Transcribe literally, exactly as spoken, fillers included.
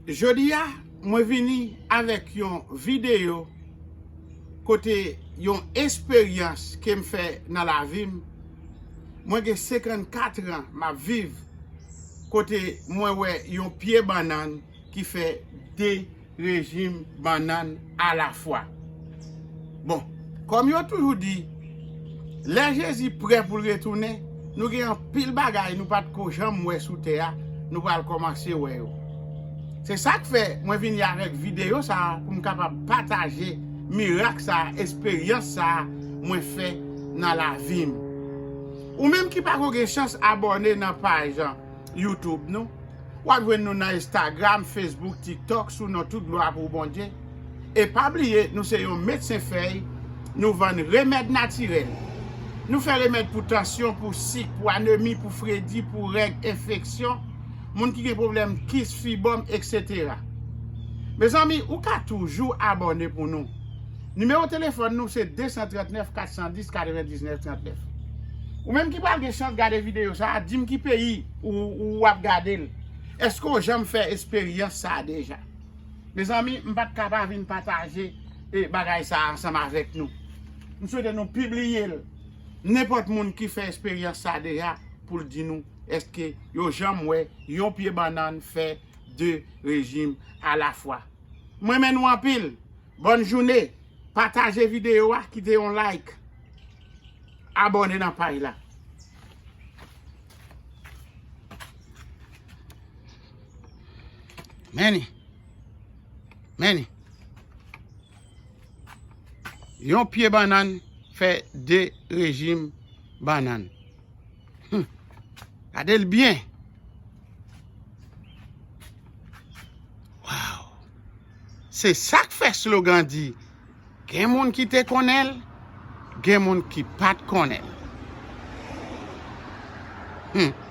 Jodi a, mwen vini avèk yon videyo kote yon esperyans ke m fè nan lavi m. Mwen gen senkannkat an m ap viv, kote mwen wè yon pye bannann ki fè de rejim bannann alafwa. Bon, kòm yo toujou di, lè Jezi prè pou l retounen, nou gen anpil bagay nou pa t ko janm wè sou tè a, nou pral kòmanse wè yo. Se sa k fè mwen vini avèk videyo sa a pou m kapab pataje mirak sa a, esperyans sa a mwen fè nan lavi m. Ou menm ki pako gen chans abòne nan paj YouTube nou, w ap jwenn nou nan Instagram, Facebook, TikTok, sou non tout glwa pou Bondye. E pa bliye, nou se yon medsen fèy, nou vann remèd natirèl. Nou fè remèd pou tansyon, pou sik, pou anemi, pou fredi, pou règ, enfeksyon, moun ki gen pwoblèm kis, fibòm, etsetera. Mezanmi, ou ka toujou abòne pou nou. Nimewo telefòn nou se de san trannèf, kat san dis, katrevendiznèf, trannèf. Ou menm ki pral gen chans gade videyo sa a, di m ki peyi ou, ou ap gade l. Èske w janm fè esperyans sa a deja? Mezanmi, m pa t ka pa vin pataje, e, bagay sa a ansanm avèk nou. M swete nou pibliye l. Nenpòt moun ki fè esperyans sa a deja pou l di nou èske yo janm wè yon pye bannann fè de rejim alafwa. Mwen renmen nou anpil. Bòn jounen. Pataje videyo a, kite yon like. Abòne nan paj la. Meni. Meni. Yon pye bannann fè de rejim bannann. Hmm. Gade l byen. Waw. Se sa k fè slogan di, gen moun ki te konnen l, gen moun ki pa t konnen l. Hmm.